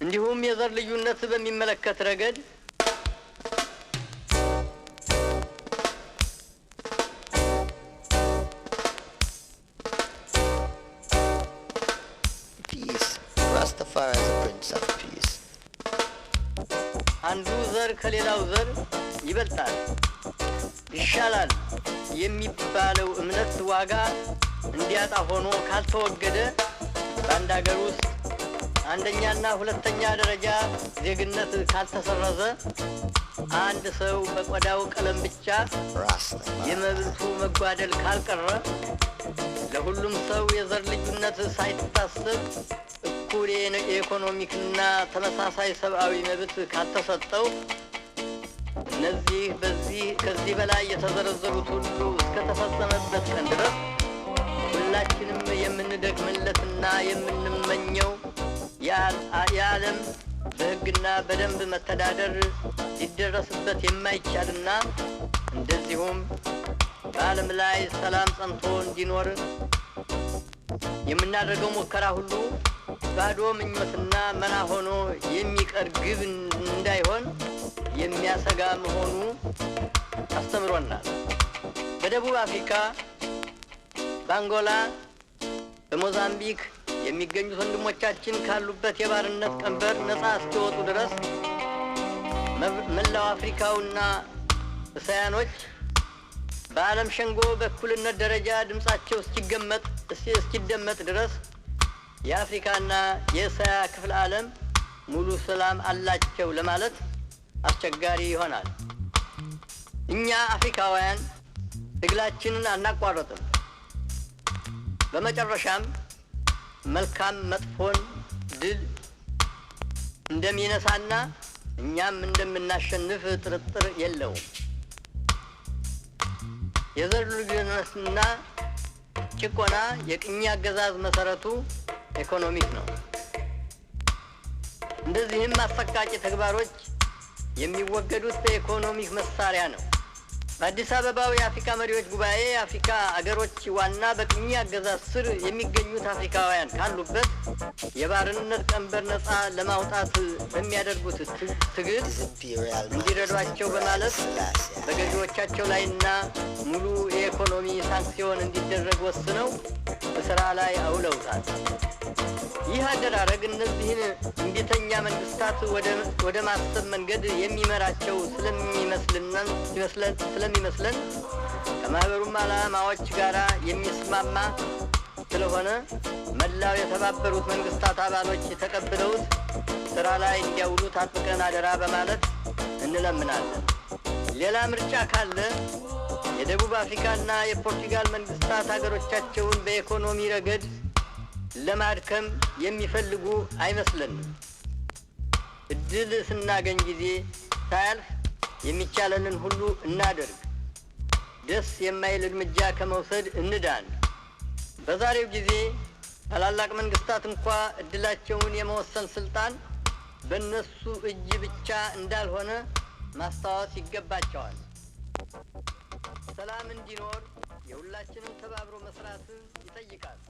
እንዲሁም የዘር ልዩነት በሚመለከት ረገድ Peace. Rastafari is the Prince of Peace. አንዱ ዘር ከሌላው ዘር ይበልጣል፣ ይሻላል የሚባለው እምነት ዋጋ እንዲያጣ ሆኖ ካልተወገደ፣ በአንድ አገር ውስጥ አንደኛና ሁለተኛ ደረጃ ዜግነት ካልተሰረዘ፣ አንድ ሰው በቆዳው ቀለም ብቻ Rastafari. የመብቱ መጓደል ካልቀረ፣ ለሁሉም ሰው የዘር ልዩነት ሳይታሰብ እኩል የኢኮኖሚክና ተመሳሳይ ሰብአዊ መብት ካልተሰጠው፣ እነዚህ በዚህ ከዚህ በላይ የተዘረዘሩት ሁሉ እስከተፈጸመበት ቀን ድረስ ሁላችንም የምንደክምለትና የምንመኘው የዓለም በሕግና በደንብ መተዳደር ሊደረስበት የማይቻልና እንደዚሁም በዓለም ላይ ሰላም ጸንቶ እንዲኖር የምናደርገው ሙከራ ሁሉ ባዶ ምኞትና መና ሆኖ የሚቀር ግብ እንዳይሆን የሚያሰጋ መሆኑ አስተምሮናል። በደቡብ አፍሪካ፣ በአንጎላ፣ በሞዛምቢክ የሚገኙት ወንድሞቻችን ካሉበት የባርነት ቀንበር ነፃ እስኪወጡ ድረስ፣ መላው አፍሪካውና እስያኖች በዓለም ሸንጎ በእኩልነት ደረጃ ድምፃቸው እስኪገመጥ እስኪደመጥ ድረስ የአፍሪካና የእስያ ክፍለ ዓለም ሙሉ ሰላም አላቸው ለማለት አስቸጋሪ ይሆናል። እኛ አፍሪካውያን ትግላችንን አናቋረጥም። በመጨረሻም መልካም መጥፎን ድል እንደሚነሳና እኛም እንደምናሸንፍ ጥርጥር የለውም። የዘር ልዩነትና ጭቆና የቅኝ አገዛዝ መሰረቱ economic ነው። እንደዚህም አሰቃቂ ተግባሮች የሚወገዱት በ economic መሳሪያ ነው። በአዲስ አበባው የአፍሪካ መሪዎች ጉባኤ የአፍሪካ አገሮች ዋና በቅኝ አገዛዝ ስር የሚገኙት አፍሪካውያን ካሉበት የባርነት ቀንበር ነፃ ለማውጣት በሚያደርጉት ትግል His Imperial Majesty እንዲረዷቸው Emperor በማለት Selassie I. በገዢዎቻቸው ላይና ሙሉ የኢኮኖሚ ሳንክሲዮን እንዲደረግ ወስነው በስራ ላይ አውለውታል። ይህ አደራረግ እነዚህን እምቢተኛ መንግስታት ወደ ማሰብ መንገድ የሚመራቸው ስለሚመስለን፣ ከማህበሩም ዓላማዎች ጋር የሚስማማ ስለሆነ መላው የተባበሩት መንግስታት አባሎች ተቀብለውት ስራ ላይ እንዲያውሉት አጥብቀን አደራ በማለት እንለምናለን። ሌላ ምርጫ ካለ የደቡብ አፍሪካና የፖርቱጋል መንግስታት ሀገሮቻቸውን በኢኮኖሚ ረገድ ለማድከም የሚፈልጉ አይመስለንም። እድል ስናገኝ ጊዜ ሳያልፍ የሚቻለንን ሁሉ እናደርግ። ደስ የማይል እርምጃ ከመውሰድ እንዳን። በዛሬው ጊዜ ታላላቅ መንግስታት እንኳ እድላቸውን የመወሰን ስልጣን በእነሱ እጅ ብቻ እንዳልሆነ ማስታወስ ይገባቸዋል። ሰላም እንዲኖር የሁላችንም ተባብሮ መስራትን ይጠይቃል።